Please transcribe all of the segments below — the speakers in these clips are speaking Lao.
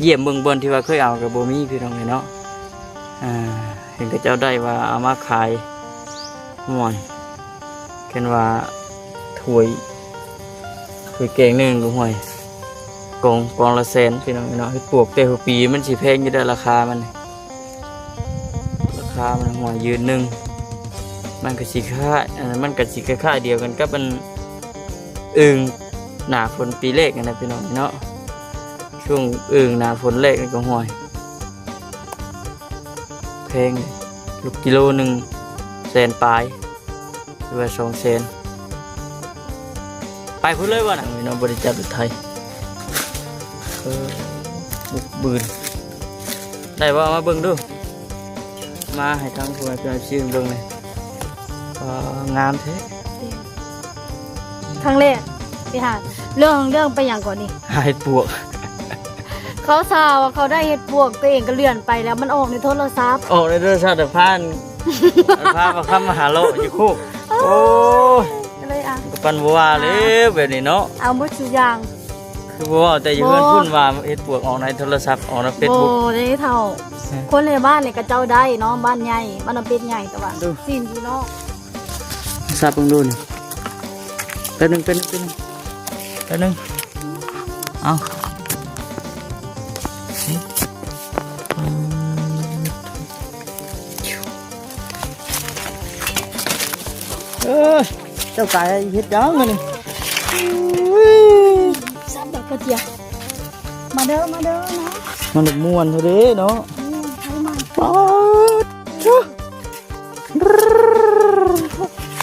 ຢ້ຽມເບິ່ງບ່ອນທີ່ວ່າເຄີຍເອົາກໍບໍ່ມີ ພີ່ນ້ອງເອີຍເນາະ. ອ່າ ເຫັນເຂົາເຈົ້າໄດ້ວ່າເອົາມາຂາຍ ຫ້ວຍ ເຫັນວ່າຖ້ວຍ ຖ້ວຍແກງໜຶ່ງກໍ ຫ້ວຍ ກອງ ກອງລະແສນ ພີ່ນ້ອງເອີຍເນາະ. ເຫັດປວກແຕ່ຫົວປີມັນຊິແພງຢູ່ໃດ໋ ລາຄາມັນ ລາຄາມັນ ຫ້ວຍ ຢືນໜຶ່ງ ມັນກໍຊິຄ້າຍ ອັນນັ້ນ ມັນກໍຊິຄ້າຍໆດຽວກັນກັບອັນ ອຶ່ງໜ້າຝົນປີແລກຫັ້ນນະ ພີ່ນ້ອງເນາະ. ຊ່ວງອຶ່ງໜ້າຝົນແລກນີ້ກໍ ຫ້ວຍ ແພງ ລູກກິໂລໜຶ່ງແສນປາຍ ຫຼືວ່າສອງແສນ. ໄປພຸ້ນເລີຍບໍ່ນະ ພີ່ນ້ອງ ບໍ່ໄດ້ຈັບລົດໄຖ. ເອີ ບຸກບືນ ໄດ້ບໍ່? ເອົາມາເບິ່ງດູ ມາໃຫ້ທາງຜູ້ໃຫຍ່ເພິ່ນຊື້ເບິ່ງແດ່. ອໍ ງາມແທ້. ຄັ້ງແລກໄປຫາ ເລື່ອງ ເລື່ອງໄປຫຍັງກ່ອນນີ້? ຫາເຫັດປວກ. ເຂົາຊາວວ່າເຂົາໄດ້ເຫັດປວກ ຕົວເອງກໍເລື່ອນໄປແລ້ວ ມັນອອກໃນໂທລະສັບ ອອກໃນໂທລະສັບ ແຕ່ຜ່ານ ຜ່ານບໍ່ຄຳມາຫາເລາະຢູ່ໂຄກ. ໂອ້ຍ ກໍເລີຍ ອ່ະ ກໍປານບໍ່ວ່າແລ້ວ ອ່ະ ແບບນີ້ເນາະ. ເອົາໝົດສູ່ຢ່າງ ຄືບໍ່ເວົ້າແຕ່ຢູ່ເຮືອນພຸ້ນວ່າເຫັດປວກອອກໃນໂທລະສັບ ອອກໃນເຟສບຸກ. ບໍ່ໄດ້ເຖົ້າ ຄົນໃນບ້ານນີ້ເຂົາເຈົ້າໄດ້ເນາະ ບ້ານໃຫຍ່ ບ້ານນ້ຳເປັດໃຫຍ່ ແຕ່ວ່າຊີ້ນຢູ່ນອກ. ຊາບເບິ່ງດູນີ້ ແປັບໜຶ່ງ ແປັບໜຶ່ງ ແປັບໜຶ່ງ ແປັບໜຶ່ງ ເອົາ ເອີ ເຈົ້າກາຍເຮັດຫຍັງອັນນີ້? ຊາບດອກກະເຈຍ ມາເດີ ມາເດີເນາະ. ມັນມ່ວນເດ້ເນາະ. ອືມ ໄປມາ ປາດ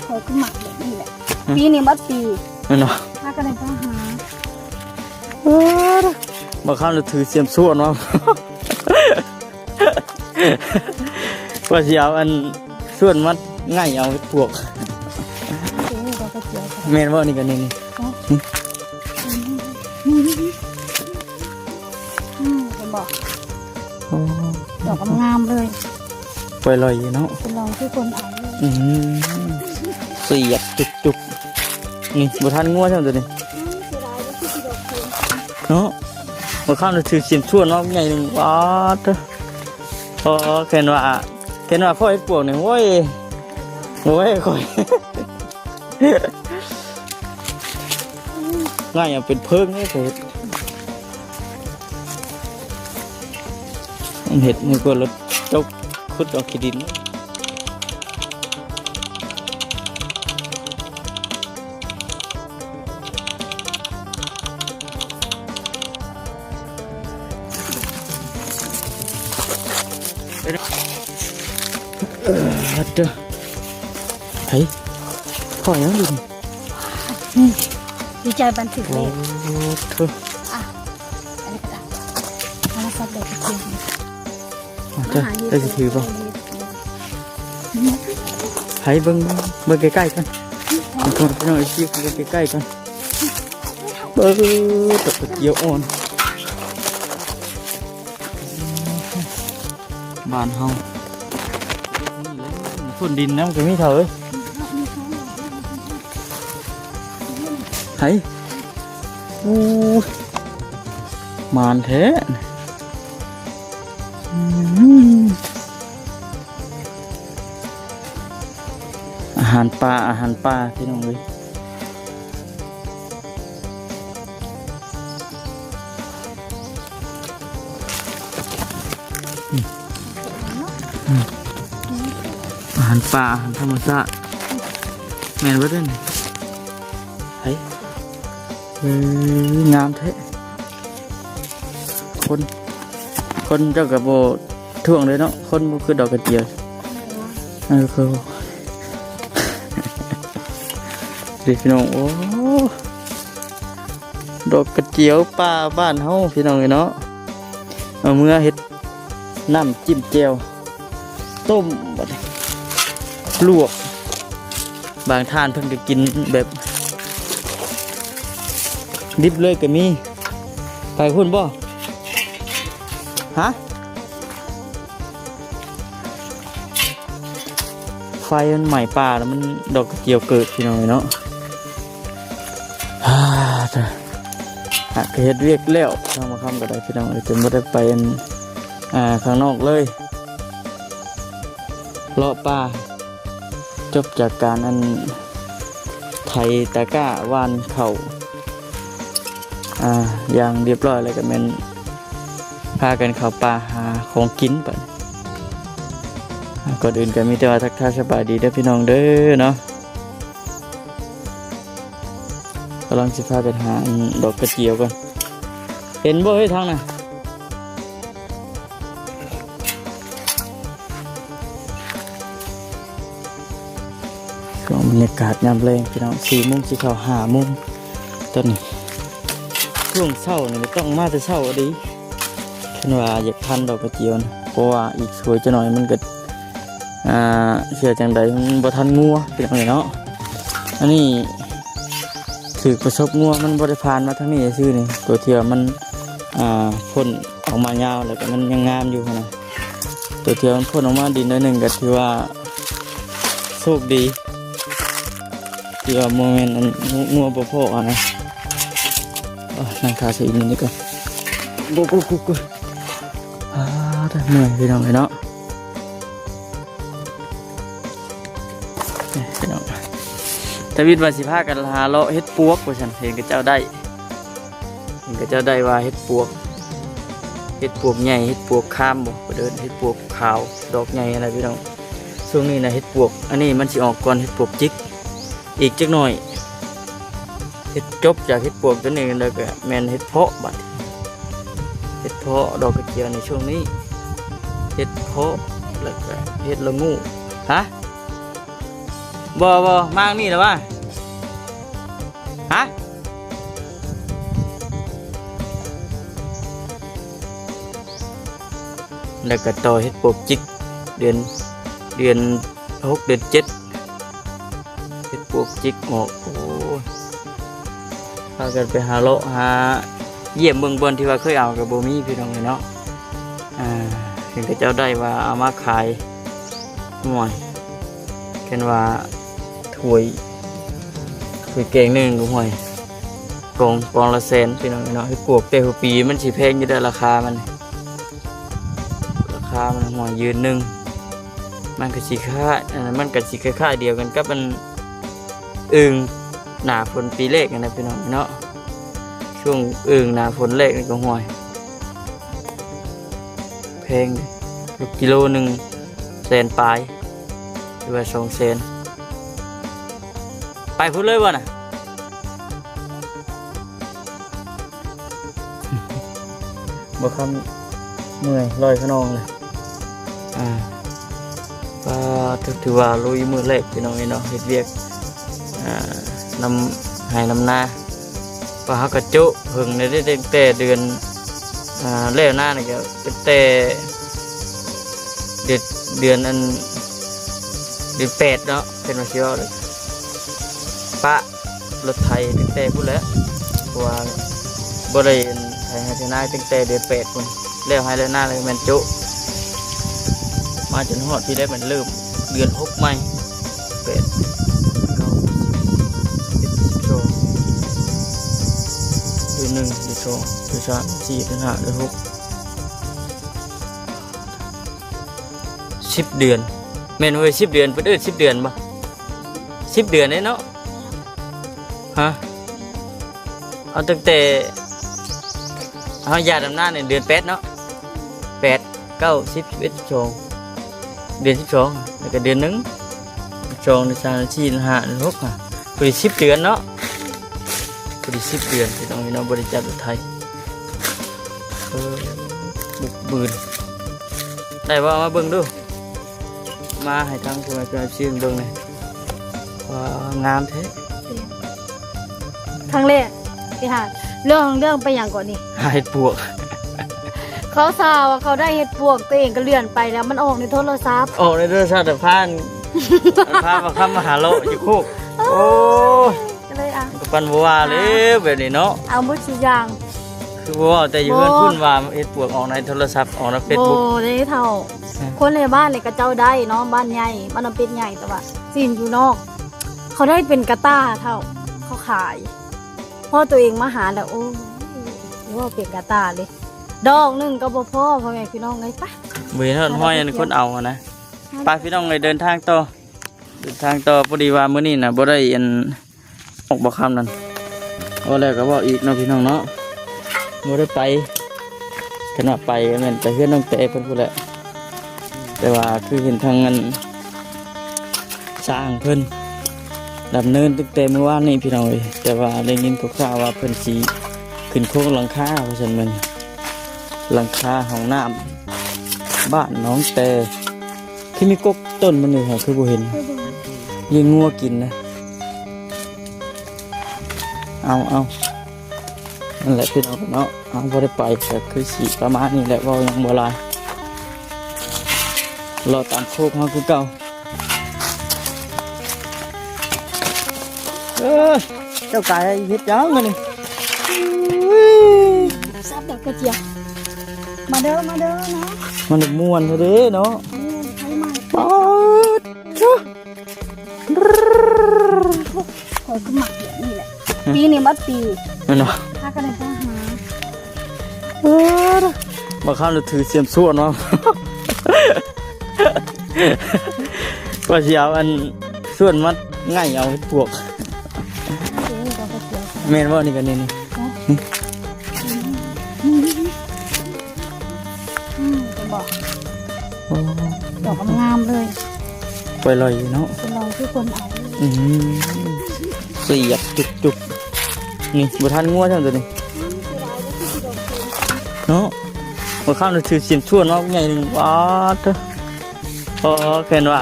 ຂ້ອຍກໍມັກແບບນີ້ແຫຼະ ອືມ ປີນີ້ໝົດປີ ແມ່ນບໍ່? ຫາກໍໄດ້ໄປຫາ ເອີ ບາງຄັ້ງຖືສ່ຽມສ່ວນມາ ວ່າຊິເອົາອັນສ່ວນມາໄຫງ່ເອົາເຫັດປວກ. ໂອ້ ດອກກະເຈຍ ແມ່ນບໍ່? ນີ້ກໍນີ້ ນີ້ ເນາະ ນີ້ ນີ້ ນີ້ ນີ້ ອືມ ເຫັນບໍ່? ໂອ້ ດອກງາມໆເລີຍ ປ່ອຍລອຍຢູ່ເນາະ ເປັນລອຍຄືຄົນເອົາເລີຍ. ອືມ ສຽບຈຸກໆ ນີ້ບໍ່ທັນງົວຊ້ຳຕົວນີ້ ອືມ ເສຍດາຍ ມັນຄືຊິດອກເພິ່ນເນາະ. ບໍ່ຄຳນະຖືຊິມຊວນມາໃຫຍ່ໜຶ່ງ ປາດເທີ. ອໍ ແມ່ນວ່າ ແມ່ນວ່າພໍ່ເຮັດປວກນີ້ ໂອ້ຍ ໂອ້ຍ ຂ້ອຍ ງ່າຍເອົາເປັນເພິ່ງເດ້ ເຮັດ ເຮັດໃຫ້ກວນລົດຕົກ ຂຸດອອກຂີ້ດິນ. ເອີ ເດີ ໃຜ ພໍ່ຫຍັງຢູ່ນີ້? ອືມ ດີໃຈປານຖືກເລກ. ໂອ້ໂຫ ອ່ະ ອັນນີ້ກໍໄດ້ ໂທລະສັບໄດ້ໄປກິນ ເຈົ້າ ເຈົ້າຊິຖືບໍ່? ໃຫ້ເບິ່ງ ເບິ່ງໃກ້ໆກ່ອນ ພີ່ນ້ອງເອັຟຊີ ເບິ່ງໃກ້ໆກ່ອນ. ເບິ່ງ ດອກກະຈຽວອ່ອນ ບ້ານເຮົາ ຝົນດິນນຳກໍມີເຖົ້າເອີຍ. ໃຜ ໂອ້ຍ ໝານແທ້. ອືມ ອາຫານປ່າ ອາຫານປ່າ ພີ່ນ້ອງເອີຍ. ອືມ ອືມ ອາຫານປ່າ ອາຫານທຳມະຊາດ ແມ່ນເບິດເດ້ນີ້. ເອີ ງາມແທ້. ຄົນ ຄົນເຈົ້າກໍບໍ່ ຖ້ວງເລີຍເນາະ ຄົນບໍ່ຄືດອກກະຈຽວ. ເອີ ຄື ເດ້ພີ່ນ້ອງ ໂອ້ ດອກກະຈຽວປ່າບ້ານເຮົາ ພີ່ນ້ອງເອີຍເນາະ ເອົາເມືອເຮັດນ້ຳຈິ້ມແຈ່ວ ຕົ້ມ ບັດນີ້ລວກ. ບາງທ່ານເພິ່ນກໍກິນແບບດິບເລີຍກໍມີ. ໄປພຸ້ນບໍ່? ຮະ? ໄຟມັນໄໝ້ປ່າແລ້ວ ມັນດອກກະຈຽວເກີດ ພີ່ນ້ອງເອີຍເນາະ. ອາ ຕາ ອ່ະ ກໍເຮັດວຽກແລ້ວ ທາງບ່າວຄຳກໍໄດ້ ພີ່ນ້ອງເອີຍ ຈົນບໍ່ໄດ້ໄປອັນ ອ່າ ຂ້າງນອກເລີຍ ເລາະປ່າ ຈົບຈາກການອັນ ໄຖຕາກ້າຫວ່ານເຂົ້າ ອ່າ ຢ່າງຮຽບຮ້ອຍ ແລ້ວກໍແມ່ນພາກັນເຂົ້າປ່າຫາຂອງກິນບັດນີ້. ອ່າ ກ່ອນອື່ນກໍມີແຕ່ວ່າທັກທາຍສະບາຍດີເດີພີ່ນ້ອງເດີເນາະ. ກຳລັງຊິພາໄປຫາອັນດອກກະຈຽວກ່ອນ. ເຫັນບໍ່ເຮີ້ຍທາງນັ້ນ? ຊ່ວງບັນຍາກາດຍາມແລງພີ່ນ້ອງ ສີ່ໂມງຊິເຂົ້າຫ້າໂມງຕອນນີ້. ຊ່ວງເຊົ້ານີ້ຕ້ອງມາແຕ່ເຊົ້າເດີ ຄັນວ່າຢາກທັນດອກກະຈຽວນະ ເພາະວ່າອີກສວຍຈັກໜ້ອຍມັນກໍ ອ່າ ເຊື່ອຈັ່ງໃດມັນບໍ່ທັນງົວ ພີ່ນ້ອງເອີຍເນາະ. ອັນນີ້ຖືກປະສົບງົວ ມັນບໍ່ໄດ້ຜ່ານມາທາງນີ້ຊື່ນີ້ ຕົວທີ່ວ່າມັນ ອ່າ ພົ້ນອອກມາຍາວ ແລ້ວກໍມັນຍັງງາມຢູ່ຫັ້ນນະ. ຕົວທີ່ວ່າມັນພົ້ນອອກມາດິນໜ້ອຍໜຶ່ງ ກໍຖືວ່າໂຊກດີ ທີ່ວ່າບໍ່ແມ່ນອັນ ງົວ ງົວບໍ່ພໍ້ຫັ້ນນະ. ເອີ ນັ່ງຖ້າຊະອີກນິດໜຶ່ງກ່ອນ ໂອ້ ໂອ້ ໂອ້ ໂອ້ ອ່າ ເມື່ອຍພີ່ນ້ອງເອີຍເນາະ. ນີ້ພີ່ນ້ອງ ທະວິດວ່າຊິພາກັນຫາເລາະເຫັດປວກວ່າຊັ້ນ ເຫັນເຂົາເຈົ້າໄດ້ ເຫັນເຂົາເຈົ້າໄດ້ວ່າເຫັດປວກ ເຫັດປວກໃຫຍ່ ເຫັດປວກຄາມບໍ ເພິ່ນເອີ້ນເຫັດປວກຂາວ ດອກໃຫຍ່ຫັ້ນນະພີ່ນ້ອງ. ຊ່ວງນີ້ນະເຫັດປວກ ອັນນີ້ມັນຊິອອກກ່ອນເຫັດປວກຈິກ ອີກຈັກໜ້ອຍ ເຮັດ ຈົບຈາກເຫັດປວກຕົວນີ້ແລ້ວກໍແມ່ນເຫັດເພາະບັດ ເຫັດເພາະດອກກະຈຽວໃນຊ່ວງນີ້ ເຫັດເພາະ ແລ້ວກໍເຫັດລະໂງກ. ຮະ? ບໍ່ ບໍ່ ມາທາງນີ້ລະວະ? ຮະ? ແລ້ວກໍຕໍ່ເຫັດປວກຈິກ ເດືອນ ເດືອນຫົກ ເດືອນເຈັດ ເຫັດປວກຈິກອອກ. ໂອ້ຍ ພາກັນໄປຫາເລາະຫາຢ້ຽມເບິ່ງ ບ່ອນທີ່ວ່າເຄີຍເອົາກໍບໍ່ມີ ພີ່ນ້ອງເອີຍເນາະ. ອ່າ ເຫັນເຂົາເຈົ້າໄດ້ວ່າເອົາມາຂາຍ ໂອ້ຍ ຄັນວ່າຖ້ວຍ ຖ້ວຍແກງໜຶ່ງກໍ ໂອ້ຍ ກອງ ກອງລະແສນ ພີ່ນ້ອງເອີຍເນາະ. ເຫັດປວກແຕ່ຫົວປີມັນຊິແພງຢູ່ເດ້ ລາຄາມັນ ລາຄາມັນ ໂອ້ຍ ຍືນໜຶ່ງ ມັນກໍຊິຄ້າຍ ອັນນັ້ນ ມັນກໍຊິຄ້າຍໆດຽວກັນກັບອັນອຶ່ງໜ້າຝົນປີແລກຫັ້ນນະ ພີ່ນ້ອງເນາະ. ຊ່ວງອຶ່ງໜ້າຝົນແລກນີ້ກໍ ໂອ້ຍ ແພງເດ້ ກິໂລໜຶ່ງແສນປາຍ ຫຼືວ່າສອງແສນ. ໄປພຸ້ນເລີຍບໍ່ນະ? ບໍ່ຄຳເມື່ອຍ ລອຍຂະນອງເລີຍ. ອ່າ ກໍຖືວ່າລຸຍມື້ແລກ ພີ່ນ້ອງເອີຍເນາະ ເຮັດວຽກ ອ່າ ນຳໄຮ່ນຳນາ ວ່າເຮົາກໍໂຈະເພິ່ງໄດ້ ຕັ້ງແຕ່ເດືອນ ອ່າ ແລ້ວນານີ້ກໍຕັ້ງແຕ່ເດືອນ ເດືອນອັນ ເດືອນແປດເນາະ ເພິ່ນວ່າຊິເວົ້າເລີຍ ປະ ລົດໄຖຕັ້ງແຕ່ພຸ້ນແຫຼະ ເພາະວ່າບໍ່ໄດ້ໄຖໄຮ່ໄຖນາຕັ້ງແຕ່ເດືອນແປດພຸ້ນ ແລ້ວໄຮ່ແລ້ວນາແລ້ວແມ່ນໂຈະ ມາຈົນຮອດປີແລ້ວແມ່ນເລີ່ມເດືອນຫົກໃໝ່ ແປດ ເກົ້າ ສິບ ສິບເອັດ ສິບສອງ ເດືອນໜຶ່ງ ເດືອນສອງ ເດືອນສາມ ເດືອນສີ່ ເດືອນຫ້າ ເດືອນຫົກ ສິບເດືອນ ແມ່ນເວີຍ ສິບເດືອນ ເພິ່ນເອີ້ນສິບເດືອນບໍ່? ສິບເດືອນເດ້ເນາະ. ຮະ? ເອົາຕັ້ງແຕ່ເຮົາຢາດຳນານີ້ເດືອນແປດເນາະ ແປດ ເກົ້າ ສິບ ສິບເອັດ ສິບສອງ ເດືອນສິບສອງ ແລ້ວກໍເດືອນໜຶ່ງ ສິບສອງ ສິບສາມ ສິບສີ່ ສິບຫ້າ ສິບຫົກ ອ່ະ ພໍດີສິບເດືອນເນາະ ພໍດີສິບເດືອນ ພີ່ນ້ອງເນາະ ບໍ່ໄດ້ຈັດລົດໄຖ ເອີ ບຸກບືນ ໄດ້ບໍ່? ເອົາມາເບິ່ງດູ ມາໃຫ້ທາງຜູ້ໃດເພິ່ນເອົາຊີ້ເບິ່ງແດ່ ວ້າ ງາມແທ້. ຄັ້ງແລກທີ່ຫາ ເລື່ອງຂອງເລື່ອງໄປຫຍັງເກາະນີ້? ຫາເຫັດປວກ ເຂົາຊາວວ່າເຂົາໄດ້ເຫັດປວກ ຕົວເອງກໍເລື່ອນໄປແລ້ວ ມັນອອກໃນໂທລະສັບ ອອກໃນໂທລະສັບ ແຕ່ຜ່ານ ຜ່ານມາຄຳມາຫາເລາະຢູ່ໂຄກ ໂອ້ຍ ໂອ້ຍ ກໍເລີຍ ອ່ະ ກໍປັນບໍ່ວ່າແລ້ວ ອ່ະ ແບບນີ້ເນາະ ເອົາໝົດສູ່ຢ່າງ ຄືບໍ່ເວົ້າແຕ່ຢູ່ເຮືອນພຸ້ນວ່າເຫັດປວກອອກໃນໂທລະສັບ ອອກໃນເຟສບຸກ ບໍ່ໄດ້ເຖົ້າ ອ່ະ ຄົນໃນບ້ານນີ້ເຂົາເຈົ້າໄດ້ເນາະ ບ້ານໃຫຍ່ ບ້ານນ້ຳເປັດໃຫຍ່ ແຕ່ວ່າຊິນຢູ່ນອກ ເຂົາໄດ້ເປັນກະຕ່າເຖົ້າ ເຂົາຂາຍ ພໍຕົວເອງມາຫາແລ້ວ ໂອ້ຍ ໂອ້ ເປັນກະຕາເລີຍ ດອກໜຶ່ງກໍບໍ່ພໍ ພໍ່ແມ່ພີ່ນ້ອງເອີຍ. ໄປ ບໍ່ເຫັນຮອດຮອຍອັນຄົນເອົາຫັ້ນນະ. ໄປພີ່ນ້ອງເອີຍ ເດີນທາງຕໍ່ ເດີນທາງຕໍ່. ພໍດີວ່າມື້ນີ້ນະບໍ່ໄດ້ອັນ ອອກບໍ່ຄ່ຳນັ້ນ ເວົ້າແລ້ວກໍເວົ້າອີກເນາະພີ່ນ້ອງເນາະ ບໍ່ໄດ້ໄປ. ຄັນວ່າໄປກໍແມ່ນໄປເຮືອນນ້ອງແຕເພິ່ນພຸ້ນແຫຼະ ແຕ່ວ່າຄືເຫັນທາງອັນ ຊ່າງເພິ່ນດຳເນີນຕັ້ງແຕ່ມື້ວານນີ້ພີ່ນ້ອງເອີຍ. ແຕ່ວ່າໄດ້ຍິນຂ່າວໆວ່າເພິ່ນຊິຂຶ້ນໂຄງຫຼັງຄາວ່າຊັ້ນ ແມ່ນຫຼັງຄາຫ້ອງນ້ຳບ້ານໜອງແຕ. ຄືມີກົກຕົ້ນມັນຢູ່ ຄືບໍ່ເຫັນ ຢ້ຽງງົວກິນນະ. ເອົາ ເອົາ ນັ້ນແຫຼະພີ່ນ້ອງເນາະ ເຮົາບໍ່ໄດ້ໄປ ກໍຄືຊິປະມານນີ້ແຫຼະ ເວົ້າຫຍັງບໍ່ຫຼາຍ ເລາະຕາມໂຄກເຮົາຄືເກົ່າ. ເອີ ເຈົ້າກາຍເຮັດຫຍັງອັນນີ້? ສັບດອກກະເຈຍ ມາເດີ ມາເດີເນາະ ມັນມ່ວນແທ້ເດ້ເນາະ. ປາດ ຂ້ອຍກໍມັກແບບນີ້ແຫຼະ ປີນີ້ບັດປີ ແມ່ນບໍ່? ພາກັນໄດ້ໄປຫາ ເອີ ບັກຄຳຖືສຽມຊວນເນາະ ວ່າຊິເອົາອັນຊວນມາໄງ່ເອົາເຫັດປວກ. ແມ່ນບໍ່? ນີ້ກໍນີ້ ນີ້ ອືມ ເຫັນບໍ່? ໂອ້ ດອກງາມໆເລີຍ ປ່ອຍລອຍຢູ່ເນາະ ປ່ອຍລອຍຄືຄົນເອົາ. ອືມ ສຽບຈຸກໆ ນີ້ບໍ່ທັນງົວຊ້ຳຕົວນີ້ ອືມ ເນາະ. ບໍ່ຄຳນະ ຖືສຽມຊວນມາບັກໃຫຍ່ໜຶ່ງ ປາດ ໂອ້ ເຫັນວ່າ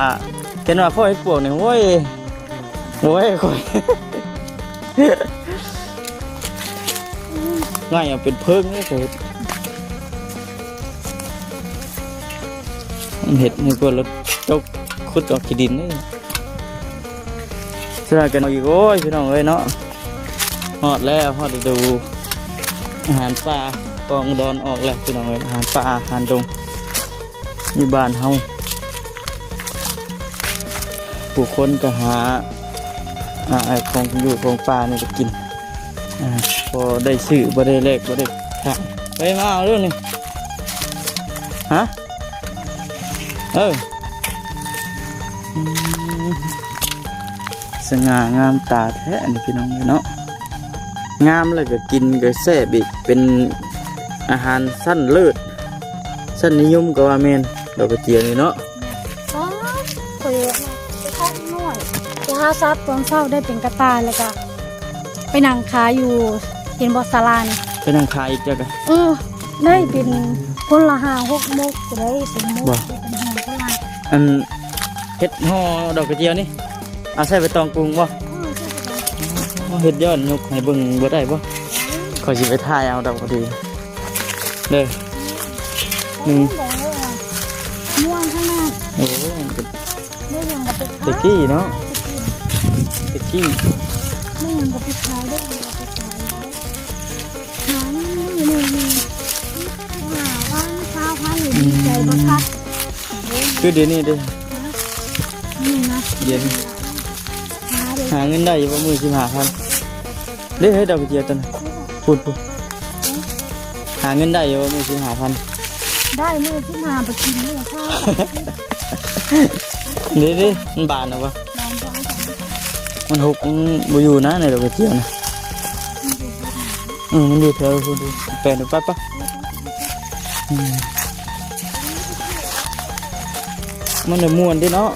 ເຫັນວ່າພໍ່ເຮັດປວກນີ້ ໂອ້ຍ ໂອ້ຍ ຂ້ອຍ ງ່າຍເອົາເປັນເພີງເດ້ ເຮັດ ມັນເຮັດໃຫ້ກວນລົດຕົກ ຂຸດອອກຂີ້ດິນເດ້. ສະນັ້ນກັນອີກ ໂອ້ຍ ພີ່ນ້ອງເອີຍເນາະ ຮອດແລ້ວ ຮອດລະດູອາຫານປ່າ ປອງດອນອອກແລ້ວ ພີ່ນ້ອງເອີຍ ອາຫານປ່າ ອາຫານດົງ ຢູ່ບ້ານເຮົາ ຜູ້ຄົນກໍຫາ ອ່າ ຂອງຢູ່ຂອງປ່ານີ້ໄປກິນ ອ່າ ພໍໄດ້ຊື້ ບໍ່ໄດ້ແລກ ບໍ່ໄດ້ຂາຍ. ໄປມາເອົາເດີ້ນີ້ ຮະ ເອີ ອືມ ສະຫງ່າງາມຕາແທ້ ອັນນີ້ ພີ່ນ້ອງເອີຍເນາະ. ງາມແລ້ວກໍກິນກໍແຊບອີກ ເປັນອາຫານຊັ້ນເລີດ ຊັ້ນນິຍົມກໍວ່າແມ່ນ ດອກກະເຈຍນີ້ເນາະ. ອໍ ຂ້ອຍໄປຂາຍນ້ອຍ ໄປຫາສັບຕອນເຊົ້າໄດ້ເປັນກະຕ່າຍ ແລ້ວກໍໄປນັ່ງຂາຍຢູ່ ເຫັນບໍ່ສາລານີ້ ໄປນັ່ງຂາຍອີກເຈົ້າກະ ເອີ ໄດ້ເປັນຄົນລະຫ້າຫົກມົກ ກໍໄດ້ເປັນມົກ ບໍ່ ເປັນຫໍ່ຄົນລະ ອັນ ເຮັດຫໍ່ດອກກະເຈຍນີ້ ເອົາໃສ່ໃບຕອງກຸງບໍ່? ເອີ ໃສ່ໃບຕອງກຸງ. ອໍ ເຮັດຍ້ອນຍົກໃຫ້ເບິ່ງບໍ່ໄດ້ບໍ່? ຂ້ອຍຊິໄປຖ່າຍເອົາດອກພໍດີເດີ. ໜຶ່ງ ມ່ວນຂະໜາດ. ໂອ້ ແຕ່ກີ້ເນາະ ແຕ່ກີ້ ແມ່ນຫຍັງກໍໄປຂາຍເດີ ຫາເງິນມື້ໜຶ່ງນີ້ ຫ້າພັນ ຊາວພັນ ດີໃຈບໍ່ຄັກ. ຄືດຽວນີ້ເດ້ ນີ້ນະ ດຽວນີ້ ຫາເດ້ ຫາເງິນໄດ້ຢູ່ບໍ່ມື້ສິບຫ້າພັນ? ເດ້ ເຮີ້ຍ ດອກກະເຈຍຕົວນັ້ນ ພຸ້ນ ພຸ້ນ ຫາເງິນໄດ້ຢູ່ບໍ່ມື້ສິບຫ້າພັນ? ໄດ້ ມື້ສິບຫ້າໄປກິນມື້ຊາວ ເດ້ ເດ້ ມັນບານນະບໍ່? ມັນຫົກ ມັນບໍ່ຢູ່ນະ ໃນດອກກະເຈຍນະ. ເອີ ມັນຢູ່ແຖວພຸ້ນ ໄປ ໄປ ໄປ ອືມ ມັນລະມ່ວນເດ້ເນາະ.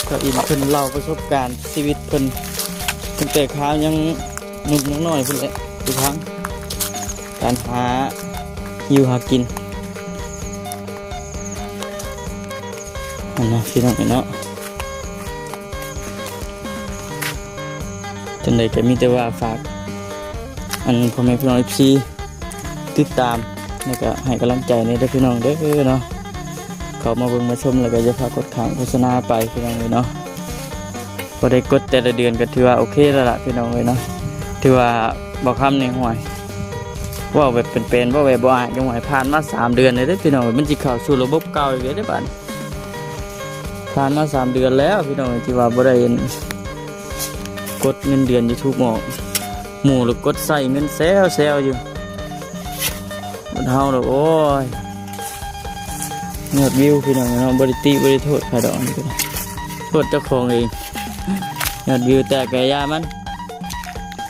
ກະອິນເພິ່ນເລົ່າປະສົບການຊີວິດເພິ່ນ ຕັ້ງແຕ່ຄາວຍັງໜຸ່ມຍັງນ້ອຍພຸ້ນແຫຼະ ທຸກຄັ້ງ ການຫາຢູ່ຫາກິນ ຫັ້ນນະ ພີ່ນ້ອງເອີຍເນາະ. ຈັ່ງໃດກໍມີແຕ່ວ່າຝາກ ອັນ ພໍ່ແມ່ພີ່ນ້ອງ ເອັຟຊີ ຕິດຕາມ ແລ້ວກໍໃຫ້ກຳລັງໃຈແດ່ເດີພີ່ນ້ອງເດີເນາະ. ເຂົ້າມາເບິ່ງມາຊົມ ແລ້ວກໍຢ່າພາກົດຂ້າມໂຄສະນາໄປພີ່ນ້ອງເອີຍເນາະ. ບໍ່ໄດ້ກົດແຕ່ລະເດືອນກໍຖືວ່າໂອເຄແລ້ວລະພີ່ນ້ອງເອີຍເນາະ. ຖືວ່າບໍ່ຄຳນີ້ ຫ້ວຍ ເວົ້າແບບເປັນໆ ເວົ້າແບບບໍ່ອາຍກໍ ຫ້ວຍ ຜ່ານມາສາມເດືອນແລ້ວເດີພີ່ນ້ອງເອີຍ. ມັນຊິເຂົ້າສູ່ລະບົບເກົ່າອີກແລ້ວເດ້ບາດນີ້. ຜ່ານມາສາມເດືອນແລ້ວພີ່ນ້ອງເອີຍ ທີ່ວ່າບໍ່ໄດ້ກົດເງິນເດືອນຢູທູບອອກ. ໝູ່ລະກົດໃຊ້ເງິນແຊວໆຢູ່ ເຮົາດອກ ໂອ້ຍ ຍອດວິວພີ່ນ້ອງເນາະ ບໍ່ໄດ້ຕິບໍ່ໄດ້ໂທດໃຜດອກ ອັນນີ້ກໍໄດ້ ໂທດເຈົ້າຂອງເອງ ຍອດວິວ ແຕ່ກະຢ່າມັນ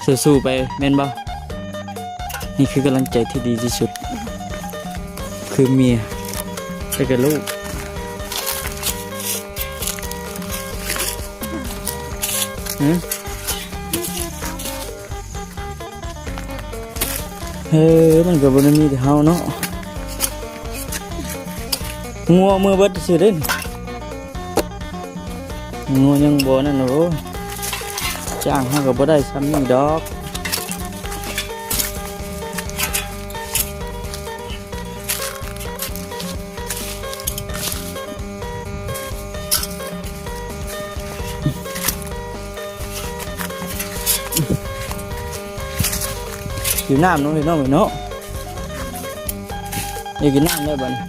ສູ້ໆໄປແມ່ນບໍ່? ນີ້ຄືກຳລັງໃຈທີ່ດີທີ່ສຸດ ຄືເມຍ ແລ້ວກໍລູກ ຫື? ເອີ ມັນກໍບໍ່ໄດ້ມີແຕ່ເຮົາເນາະ ງົວເມືອເບິດຊື່ເດ້ ງົວຍັງບໍ່ນັ້ນ ໂອ້ ຈ້າງເຮົາກໍບໍ່ໄດ້ຊ່ຳນີ້ດອກ. ຫິວນ້ຳເນາະ ພີ່ນ້ອງເອີຍເນາະ ຢາກກິນນ້ຳແລ້ວບັດນີ້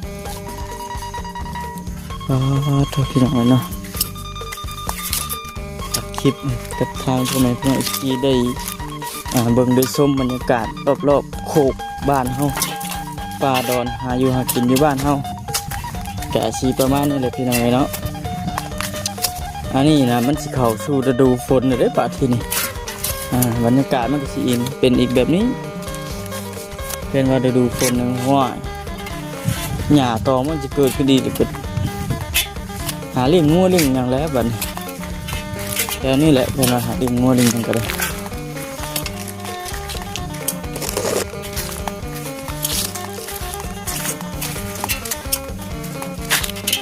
ປາດໂທ້ ພີ່ນ້ອງເອີຍເນາະ. ຕັດຄລິບກັບທາງພໍ່ແມ່ພີ່ນ້ອງເອັຟຊີໄດ້ ອ່າ ເບິ່ງໄດ້ຊົມບັນຍາກາດລອບໆໂຄກບ້ານເຮົາ ປ່າດອນ ຫາຢູ່ຫາກິນຢູ່ບ້ານເຮົາ ກະຊິປະມານນີ້ແຫຼະພີ່ນ້ອງເອີຍເນາະ. ອັນນີ້ນະ ມັນຊິເຂົ້າສູ່ລະດູຝົນແລ້ວເດ້ບາດທີນີ້ ອ່າ ບັນຍາກາດມັນກໍຊິອີງເປັນອີກແບບນີ້. ເຫັນວ່າລະດູຝົນນີ້ ຫ້ວຍ ຫຍ້າຕອງມັນຊິເກີດຂຶ້ນອີກ ແລ້ວກໍຫາລ້ຽງງົວລ້ຽງຫຍັງແຫຼະບັດນີ້ ແຖວນີ້ແຫຼະ ເພິ່ນວ່າຫາລ້ຽງງົວລ້ຽງຫຍັງກໍໄດ້.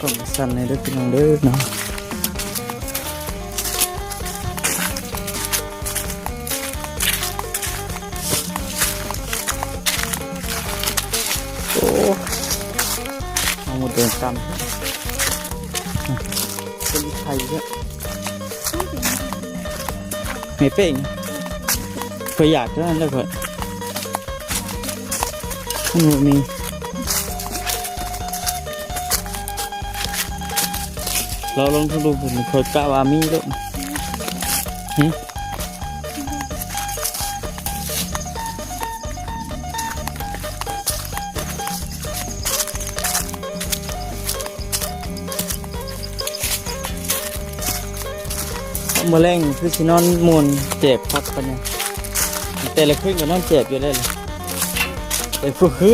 ກ້ອງສັ່ນແດ່ເດີພີ່ນ້ອງເດີເນາະ. ໂອ້ ເອົາໝົດເດີນຕຳ ເປັນໄຂ່ເດີ ແມ່ເປ້ງ ຂ້ອຍຢາກເທົ່ານັ້ນແຫຼະຂ້ອຍ. ມັນບໍ່ມີ ລາວລອງທຸກລູກ ຂ້ອຍກະວ່າມີໂລດ ຫຶ ມື້ແລງຄືຊິນອນມ່ວນແຈກພັກປານຫຍັງ ແຕ່ລະຄືນກໍນອນແຈກຢູ່ແລ້ວ ແຕ່ຄື ຄື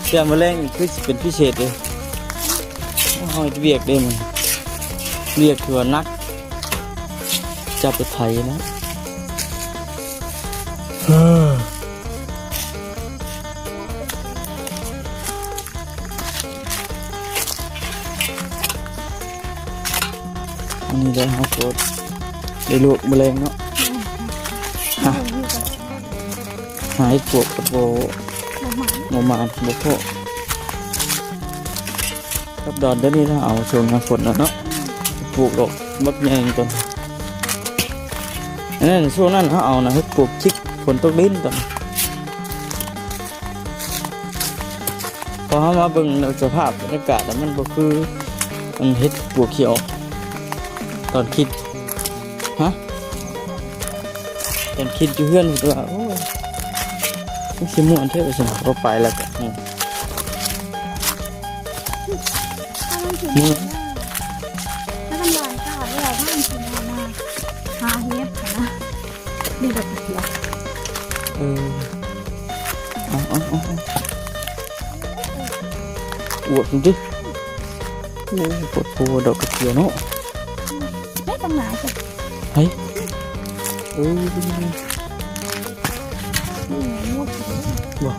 ແຕ່ມື້ແລງນີ້ຄືຊິເປັນພິເສດເດ້ ເຮົາເຮັດວຽກເດ້ ມື້ວຽກຖືວ່າໜັກ ຈັບໄປໄຖນະ. ອັນນີ້ໄດ້ເຮົາກໍໄດ້ລວກມື້ແລງເນາະ ຫາ ຫາເຫັດປວກກໍບໍ່ ບໍ່ໝານ ບໍ່ໝານ ບໍ່ພໍ ກັບດອນເດີນີ້ ເຮົາເອົາຊ່ວງຍາມຝົນແລ້ວເນາະ ປູກດອກບັກໃຫຍ່ຕອນ ອັນນັ້ນ ຊ່ວງນັ້ນເຮົາເອົານະ ເຫັດປວກຈິກ ຝົນຕົກດິນຕອນ ພໍເຮົາມາເບິ່ງສະພາບບັນຍາກາດແລ້ວ ມັນບໍ່ຄືອັນເຫັດປວກທີ່ອອກຕອນຄິດ ຮະ ຕອນຄິດຢູ່ເຮືອນວ່າ ໂອ້ຍ ມັນຊິມ່ວນແທ້ວ່າຊັ້ນ ພໍໄປແລ້ວກໍ ອືມ ເມື່ອຍ ແລ້ວມັນຫຼາຍຕາເວລາວ່າມັນຊິມາ ຫາເຫັດນະ. ນີ້ແຫຼະ ເອີ ເອົາ ເອົາ ເອົາ ເອົາ ອວດມັນຕິ ໂອ້ ໂພດໂພ ດອກກະເຈີຍເນາະ ເຮັດຕັ້ງຫຼາຍ ເອີ ບໍ່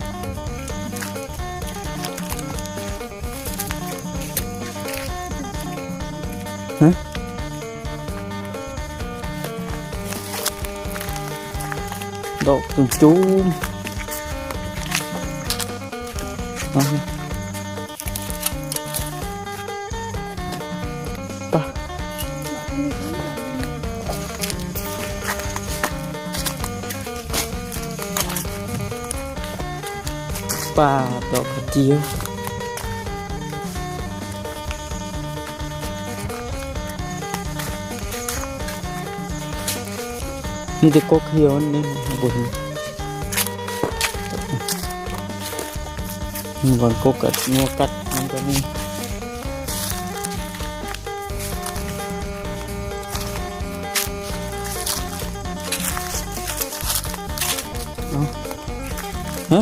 ຮະ ດອກຈຸ້ມໆ ເອົາ ປະ ປາດ ດອກກະເຈີຍ ມີແຕ່ກົກຂຽວນີ້ ບໍ່ເຫັນ. ບ່ອນກົກກໍງົວກັດມັນກໍມີ. ເອົ້າ ຮະ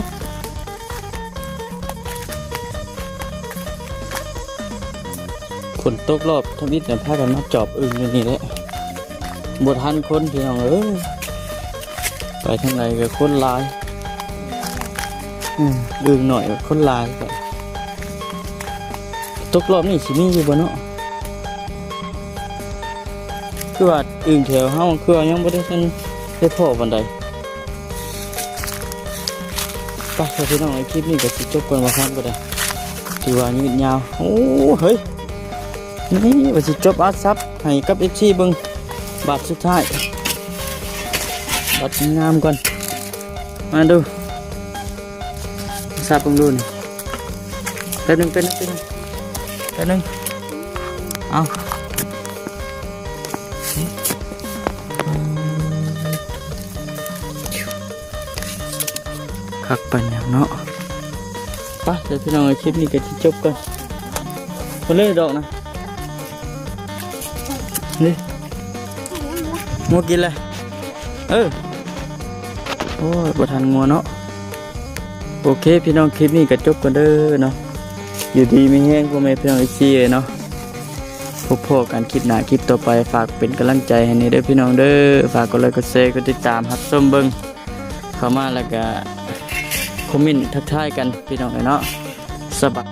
ຝົນຕົກລອບທຳອິດນະ ພາກັນມາຈອບອຶ່ງຢູ່ນີ້ແຫຼະ ບໍ່ທັນຄົນພີ່ນ້ອງເອີຍ ໄປທາງໃດກໍຄົນຫຼາຍ ອືມ ອຶ່ງໜ້ອຍກໍຄົນຫຼາຍ ຕົກລອບນີ້ຊິມີຢູ່ບໍ່ເນາະ? ຄືວ່າອຶ່ງແຖວເຮົາຄືວ່າຍັງບໍ່ໄດ້ທັນໄດ້ພໍ້ປານໃດ. ໄປ ພີ່ນ້ອງເອີຍ ຄລິບນີ້ກໍຊິຈົບກ່ອນວ່າຊັ້ນກໍໄດ້ ຖືວ່າຍືດຍາວ. ໂອ້ ເຮີ້ຍ ນີ້ວ່າຊິຈົບອາຊັບໃຫ້ກັບເອັຟຊີເບິ່ງ ບາດສຸດທ້າຍ ບາດງາມໆກ່ອນ ມາດູ ອາຊັບເບິ່ງດູນີ້ ແປັບໜຶ່ງ ແປັບໜຶ່ງ ແປັບໜຶ່ງ ແປັບໜຶ່ງ ເອົາ ຄັກປານຫຍັງເນາະ. ໄປເດີພີ່ນ້ອງເອີຍ ຄລິບນີ້ກໍຊິຈົບກ່ອນ ພຸ້ນເລີຍດອກນະ ນີ້ ງົວກິນແລ້ວ ເອີ ໂອ້ຍ ບໍ່ທັນງົວເນາະ. ໂອເຄພີ່ນ້ອງ ຄລິບນີ້ກໍຈົບກ່ອນເດີເນາະ ຢູ່ດີມີແຮງພໍ່ແມ່ພີ່ນ້ອງເອັຟຊີເນາະ ພົບພໍ້ກັນຄລິບໜ້າຄລິບຕໍ່ໄປ ຝາກເປັນກຳລັງໃຈໃຫ້ແດ່ເດີພີ່ນ້ອງເດີ ຝາກກົດໄລກົດແຊ ກົດຕິດຕາມ ຮັບຊົມເບິ່ງ ເຂົ້າມາແລ້ວກະຄອມເມັນທັກທາຍກັນພີ່ນ້ອງເອີຍເນາະ ສະບາຍ